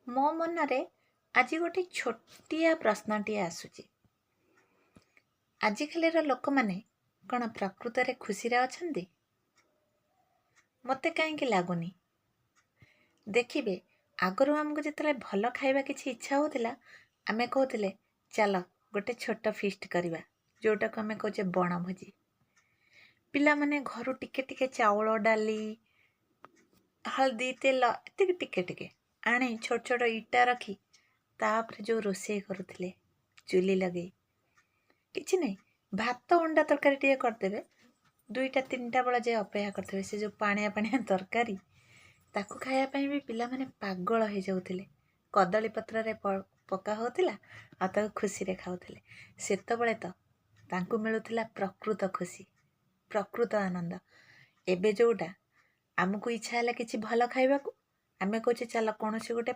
ମୋ ମନରେ ଆଜି ଗୋଟେ ଛୋଟିଆ ପ୍ରଶ୍ନଟିଏ ଆସୁଛି। ଆଜିକାଲିର ଲୋକମାନେ କ'ଣ ପ୍ରକୃତରେ ଖୁସିରେ ଅଛନ୍ତି? ମୋତେ କାହିଁକି ଲାଗୁନି। ଦେଖିବେ, ଆଗରୁ ଆମକୁ ଯେତେବେଳେ ଭଲ ଖାଇବା କିଛି ଇଚ୍ଛା ହେଉଥିଲା, ଆମେ କହୁଥିଲେ, ଚାଲ ଗୋଟେ ଛୋଟ ଫିଷ୍ଟ କରିବା, ଯେଉଁଟାକୁ ଆମେ କହୁଛେ ବଣଭୋଜି। ପିଲାମାନେ ଘରୁ ଟିକେ ଟିକେ ଚାଉଳ, ଡାଲି, ହଳଦୀ, ତେଲ ଏତିକି ଟିକେ ଟିକେ ଆଣି, ଛୋଟ ଛୋଟ ଇଟା ରଖି ତାପରେ ଯେଉଁ ରୋଷେଇ କରୁଥିଲେ ଚୁଲି ଲଗେଇ, କିଛି ନାହିଁ, ଭାତ ଅଣ୍ଡା ତରକାରୀ ଟିକେ କରିଦେବେ। 2ଟା 3ଟା ବେଳ ଯାଏ ଅପେକ୍ଷା କରିଥିବେ, ସେ ଯେଉଁ ପାଣିଆ ପାଣିଆ ତରକାରୀ, ତାକୁ ଖାଇବା ପାଇଁ ବି ପିଲାମାନେ ପାଗଳ ହେଇଯାଉଥିଲେ। କଦଳୀ ପତ୍ରରେ ପକା ହେଉଥିଲା ଆଉ ତାକୁ ଖୁସିରେ ଖାଉଥିଲେ। ସେତେବେଳେ ତ ତାଙ୍କୁ ମିଳୁଥିଲା ପ୍ରକୃତ ଖୁସି, ପ୍ରକୃତ ଆନନ୍ଦ। ଏବେ ଯେଉଁଟା ଆମକୁ ଇଚ୍ଛା ହେଲା କିଛି ଭଲ ଖାଇବାକୁ, ଆମେ କହୁଛେ ଚାଲ କୌଣସି ଗୋଟେ